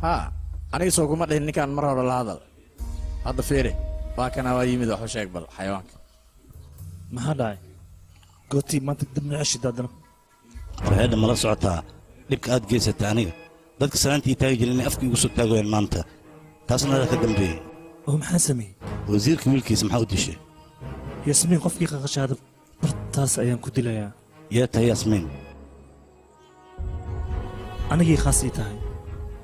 Haa, aniga soo kuma dhihin ninkaan mar hore la hadal. Hadda fiiri, waa kana, waa yimid. Wax u sheeg bal xayawaanka. Maxaa dhacay gootii maanta? Dib noceshid haddana. Warheedha, mala socotaa dhibka aad geysatay aniga? Dadka salaantii taagi jirin inay afka igu soo taagayeen maanta, taasna adaa ka dambeeyey. Oo maxaan sameeyey? Wasiirka wiilkiisa maxaa u dishay? Yasmiin qofkii qaqashaada bartaas ayaan ku dilayaa. Yaa tahay Yasmiin? Anigii khaas ii tahay.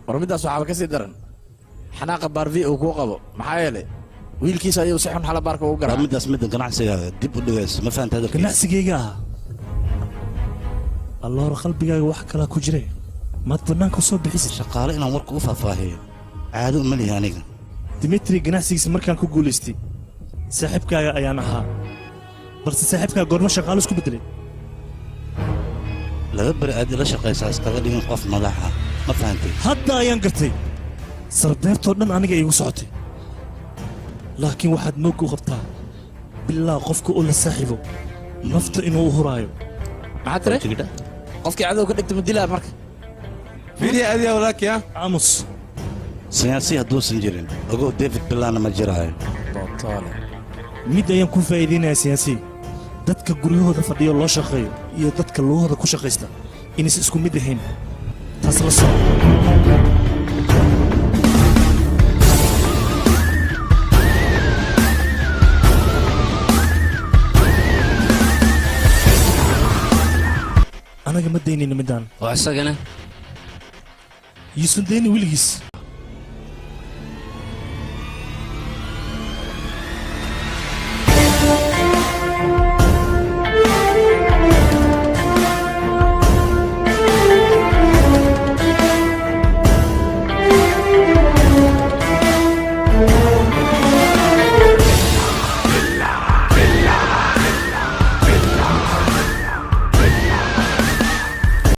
War middaas waxaaba ka sii daran xanaaqa Baarvi uu kuu qabo, maxaa yeelay wiilkiisa ayuu si xun xala baarka ugu Waa garaa. middaas midda ganacsigaaga dib u dhigayso, ma fahanta hadalkayga? Ganacsigayga ah? Alloora, qalbigaaga wax kalaa ku jire, maad bannaanka u soo bixisid. Shaqaale inaan warka u faahfaahiyo caado uma lihi aniga. Dimitri ganacsigiisa markaan ku guulaystay saaxiibkaaga ayaan ahaa, balse saaxiibkaaga goormo shaqaalo isku beddelay? 2 beri aad ila shaqaysaa, iskaga dhigin qof madax ah, ma fahantay? Hadda ayaan gartay, sarbeebtoo dhan aniga iigu socotay, laakiin waxaad moog u qabtaa bilaa qofka oo la saaxiibo nafta inuu u huraayo. Maxaa tiri? Qofkii cadow ka dhigta ma dilaa marka? Fiiriya adiga walaalkii. Aamus. Siyaasi hadduusan jirin, ogow, David Bilaana ma jiraayo. Bootoole. Mid ayaan ku faa'iidaynayaa siyaasi: dadka guryahooda fadhiyo loo shaqeeyo iyo dadka lugahooda ku shaqaysta inaysan isku mid ahayn, taas la soco. Anaga ma daynayno middaan. Oo isagana? Yuusan daynin weligiis.